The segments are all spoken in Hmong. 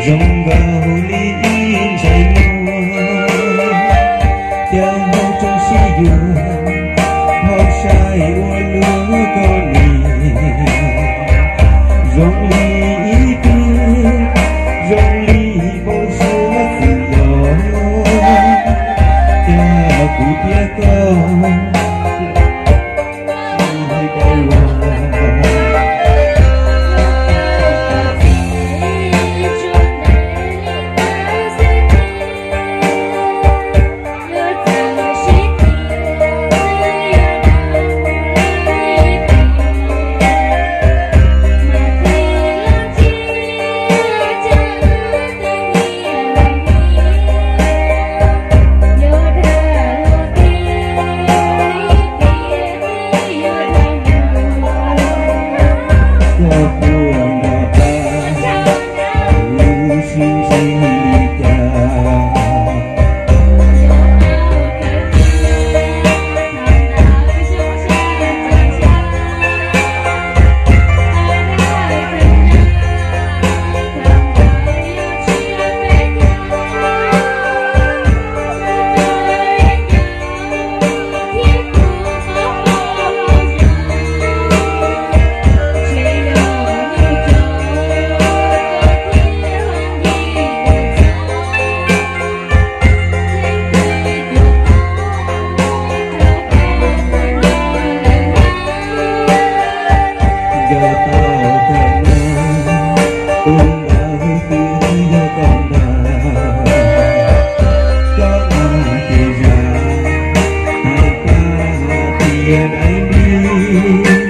Zoo nkaus li ib ntsais muag, cas hauv roob sib yuav, hauv sai ua luaj koj niam. Zoo li ib pliag, zoo li npau suav txwm yos, cas kuv thiab koj Yog tau tag na, tus ntawd twb yog koj ntag. Koj mas ces zam, hais pab hais tias dais npis.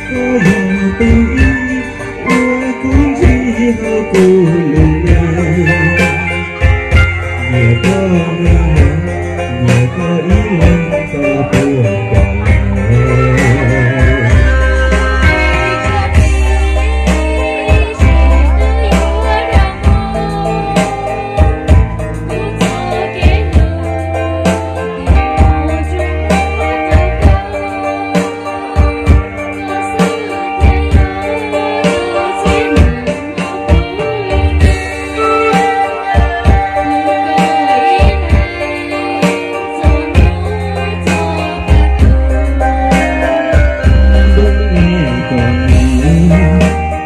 Koj yog tus ib uas kuv ntsib hauv kuv lub neej. Nyiam koj, nyiam koj ib leeg tau puas kaum lawm.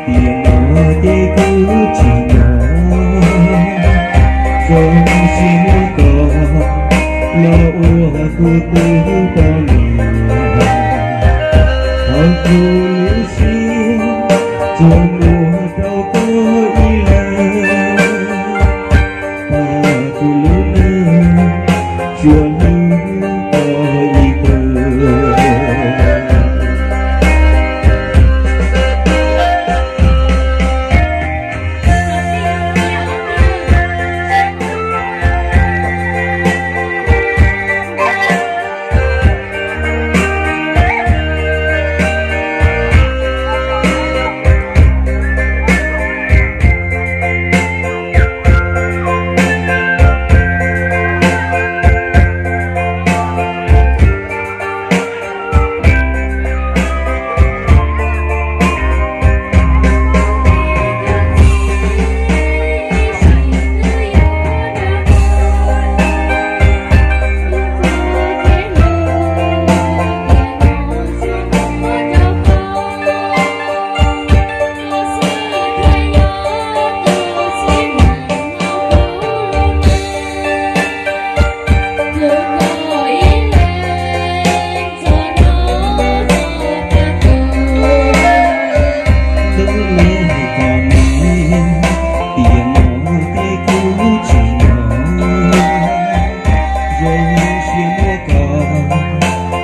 Tiam no ces kuv tsis nyob, zoo siab muab koj los ua kuv tus poj niam. Hauv kuv lub siab tsuas muaj rau koj ib leeg, hauv kuv lub neej tsuas hlub koj ib tug. Tus me hais kom me, tiam no ces kuv tsis nyob, zoo siab muab koj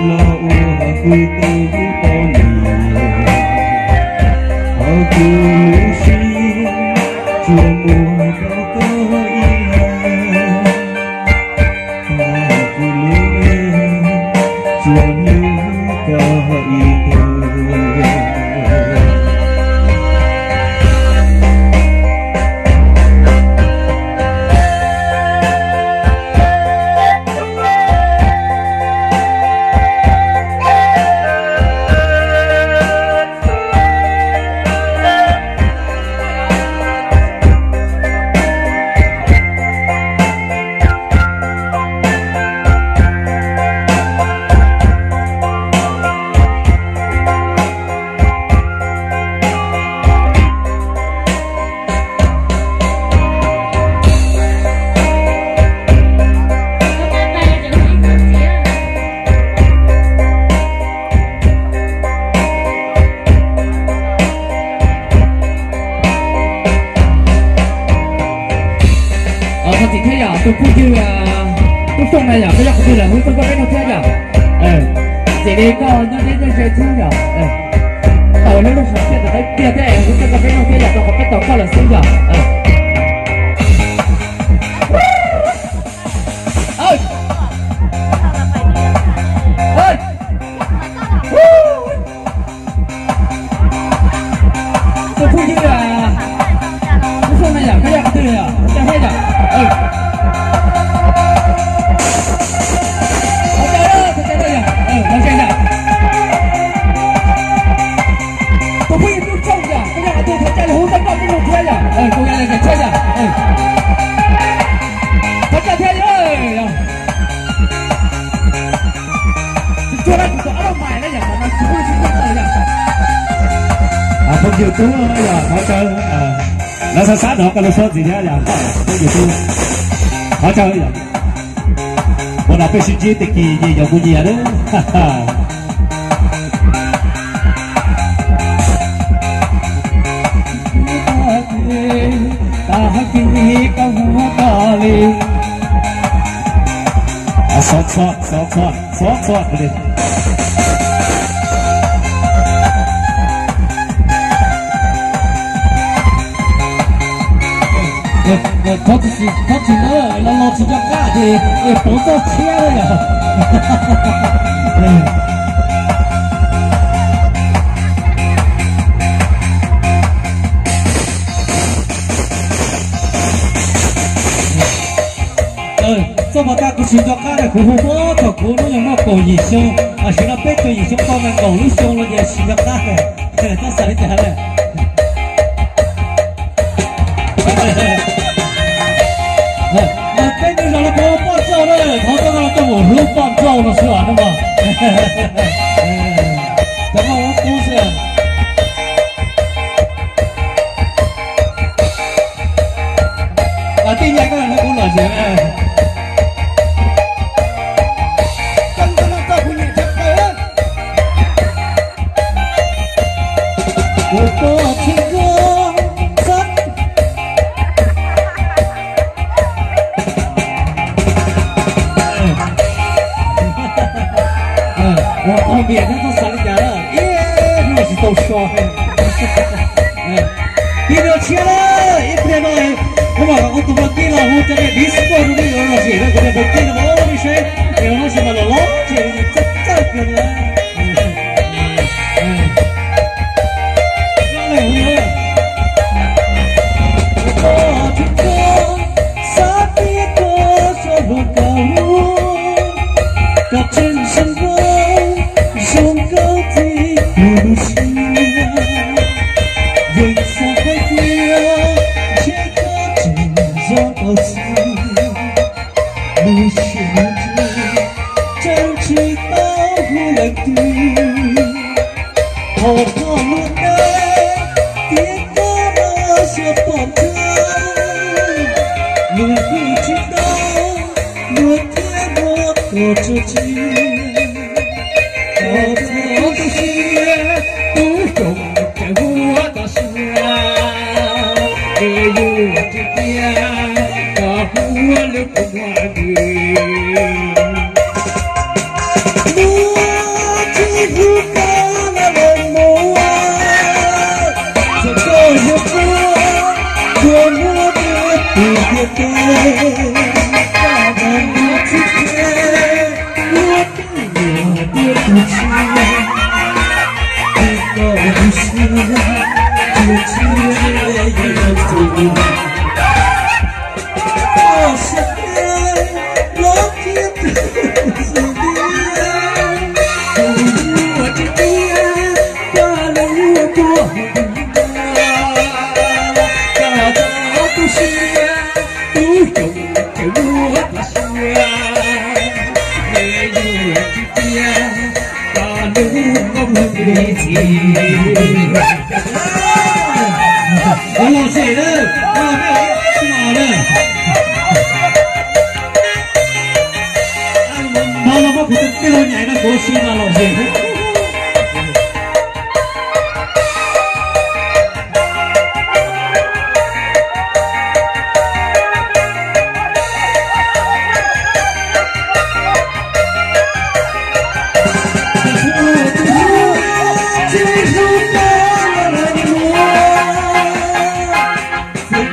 los ua kuv tus poj niam. Hauv kuv lub siab tsuas muaj rau koj ib leeg, hauv kuv lub neej tsuas hlub koj ib tug. Yog tus phooj ywg Tub Fooj na yog, koj yog qhov twg los hu tuaj koj peb nug thiab yog. Txawm li koj nyob deb nyob ze thiab yog, tau lub lub hom phiaj tom qab kiag thiab hu tuaj koj peb nug thiab yog, rau qhov peb tau koj lawm xwb yog. Tus phooj ywg, tus phooj na yom, koj yog qhov twg yom, koj thiab yom. Thov caw, thov caw yom, thov caw yom. Tus phooj ywg Tub Fooj yom, koj yog qhov twg, thov caw los hu tuaj koj peb nug thiab yom, kuv yog Leej Txhiaj yom. Thov caw thiab yom. Tsis cuag dab tsis tau ob lub mais na yom, qhov no tsis muaj lub tsis tau yom. Phooj ywg Tub yom, thov caw, lawv xav xav hnov koj lub suab ntxiv thiab yom, phooj ywg Tub. Thov caw yom. Ua no peb sib ntsib tag kis nyias nyias kuv nyias na. Xov txhua, xov txhua, xov txhua li. Thov txim, thov txim na, los los tsis nco qab ces pov txoj tshiab na yom. Txoj pas tag kuv tsis nco qab na, kuv hu puag thaum kuv hnub nyoog muaj kaum yim xyoo, tam sim no peb caug yim xyoo tau nees nkaum lub xyoo los ces tsis nco qab, txhob xav li cas na. Mas peb nyob zoo los puag poj nrauj na, thov koj coj mus hlub poj nrauj no xwb os na mog. Cov koj ua qub xwb. Tij Nyaij koj hlub kuv lom zem. Ua qhov npias thiab txhob xav li cas na, ib hnub tsis tau so. Tib nrho tshiab na, ib pliag no kuv mam ua tus vaub kib los hu cov niam disco rau nej yuav los zem na, kuv cov vaub kib no mas nej saib, ces los no tsis mas los los ces txawj txawj kawg li. Koj tseem zoo nkauj, zoo nkauj txij kuv lub siab, yeej xav hais tias ntshe koj tseem zoo nkauj xwb. Lub siab ntawd tseem tsis tau hu leej twg, thov koj luag tej tias koj muaj siab pom ntawd, luag twb tsis tau, luag thiaj muab koj tso tseg. Koj txhob tu siab, tub Fooj, koj ua tau siab, es yuav tsis tiag, koj hu lub kua muag twg. Muab tsis hlub koj los mus, txawm koj yuav tuag, tuag muab tus tiag tiag, koj mas muab tsis tiag, muab tus niam tiag tus txiv, tsis koj tus siab, tus siab yuav tus. Koj siab tiag, los thiab tus siab tiag, tus yuav tsis tiag, koj lub kua muag twg. Koj txhob tu siab, tub Fooj, koj ua tau siab, es yuav tsis tiag, koj lub kua muag twg. Ua lom zem na, ua lom zem na. Mas los muab kuv tus tij laug Nyaiv no kuv si mas lom zem.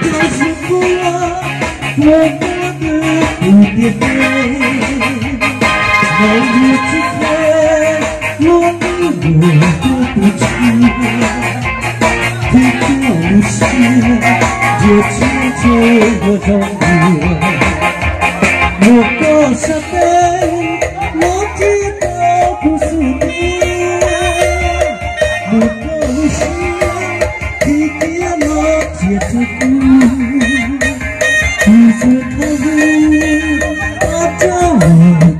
Tus hlub kuv, hlub kuv tus tiag tiag, hlub kuv tsis qhia, hlub kuv tus tus tsis qhia, thiab kuv lub siab, ntsia tsheb ntshe yuav zoo dua. Mus koj sab teb, los tsis tau kuv xub ntiag, mus koj lub siab, tiv kiag los txias rau kuv. Tus xub thawj lub, pab rau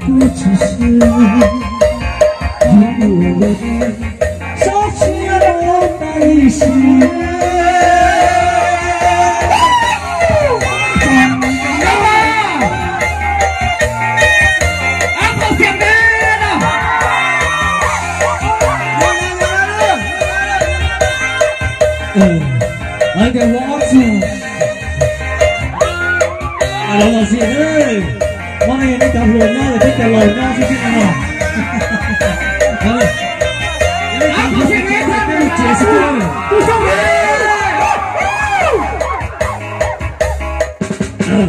kuv tsis siab, yus ua sab siab rau tas ib sim. Lawv tias ua ob txuag. Los los sis, muab nej cov hluas nyob los peb cov laus nyob xwb thiab no.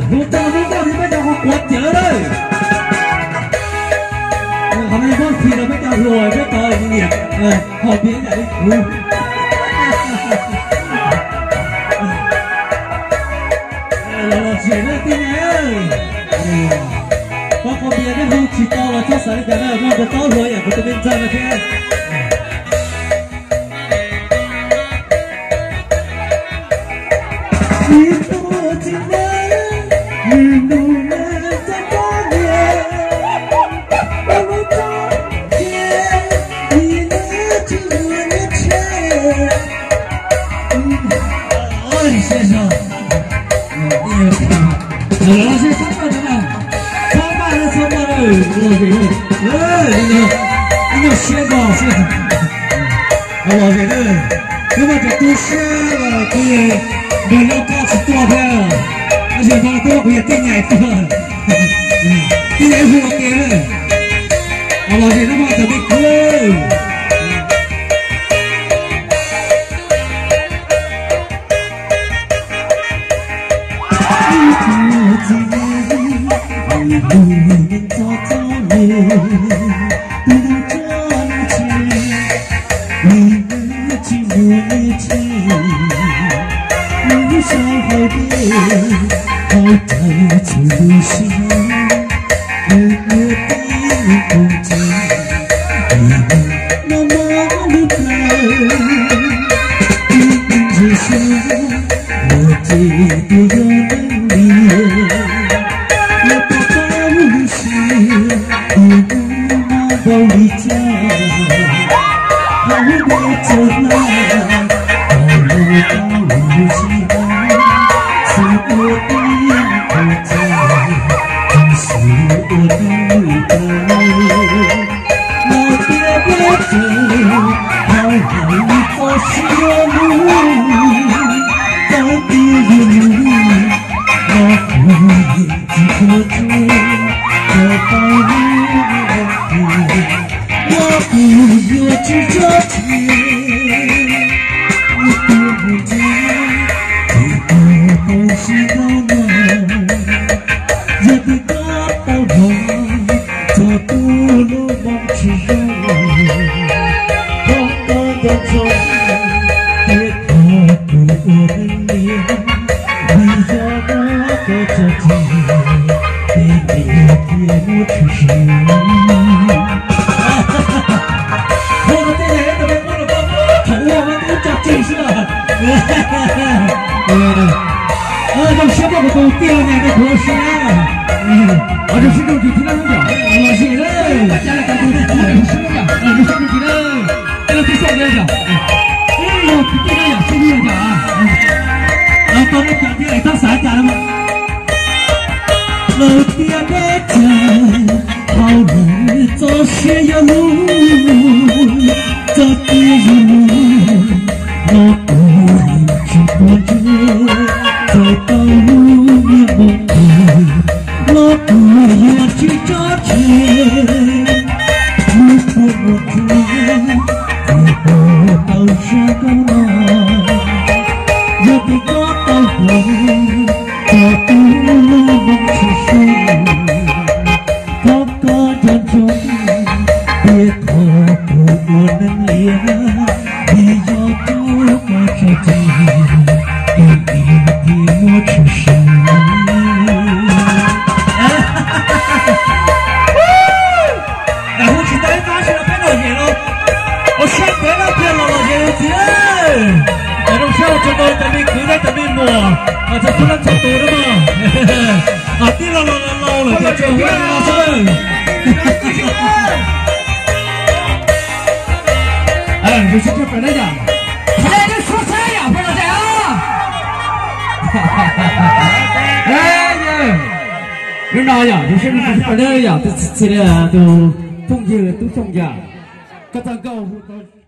Hlub tag hlub tag li peb cov ho quav ciav lawm. Qhov no muab khi rau peb cov hluas peb cov nyiam ho piav yam li kuv. Los los tsev na tij nyab, pab qhov tias nej hu tsis tau los txhob xav li cas na, muaj cov taub hluas yam kuv tus me ntxawg no thiab. Ib nyuag siab zog xwb. Los zem, twb muaj cov tub siab los kuv nrog lub koj tsis tuaj thiab, tab sis no twb muaj kuv yog tij nyab tuaj, tij nyab hu ua ke. Los zem, twb muaj cov me kwv. Yog tias koj tau hnov txog kuv lub moo tsis zoo, koj tau nco ntsoov thiab thov kuv ua neej niam, vim yog muab koj tso tseg, tej niam thiaj muab tshwm sim. Ua no tej zaum ib tug me muab rau koj, thaum ua mas twb tso tseg xwb os. Zoo siab muaj kuv tus tij laug nyas rau kuv ua si na. Ua zoo siab rau tus tij laug yom, los zem na, ua cas li cas tus tij laug zoo siab rau tus tij laug yom, ib los tij xaum li yom, ib los tus tij laug yom, siab li yom. Los tau nej cov tij laug txhob xav cas li mas. Lawv tias peb tseem hauj lwm txoj sia yog lub txoj kev zoo, los kuv tsis tuav ntseeg, txawm tau lub niag moo kub, los kuv yuav tsis tso tseg. Lub kua muag tsuag, kuv pom tau sab nraud no, yog tias koj tau hnov Tus no txog tus no mas, tib lo lo lo lo lawm tias tseem ua no xwb. Tus sib tshaj plaws na yom, qhov no nej suab saib yom, peb los daim os. Hnub no yom, tus sib tshaj plaws na yom, tus txiv, tus phooj ywg Tub Xyooj yom, koj txoj nkauj hu tau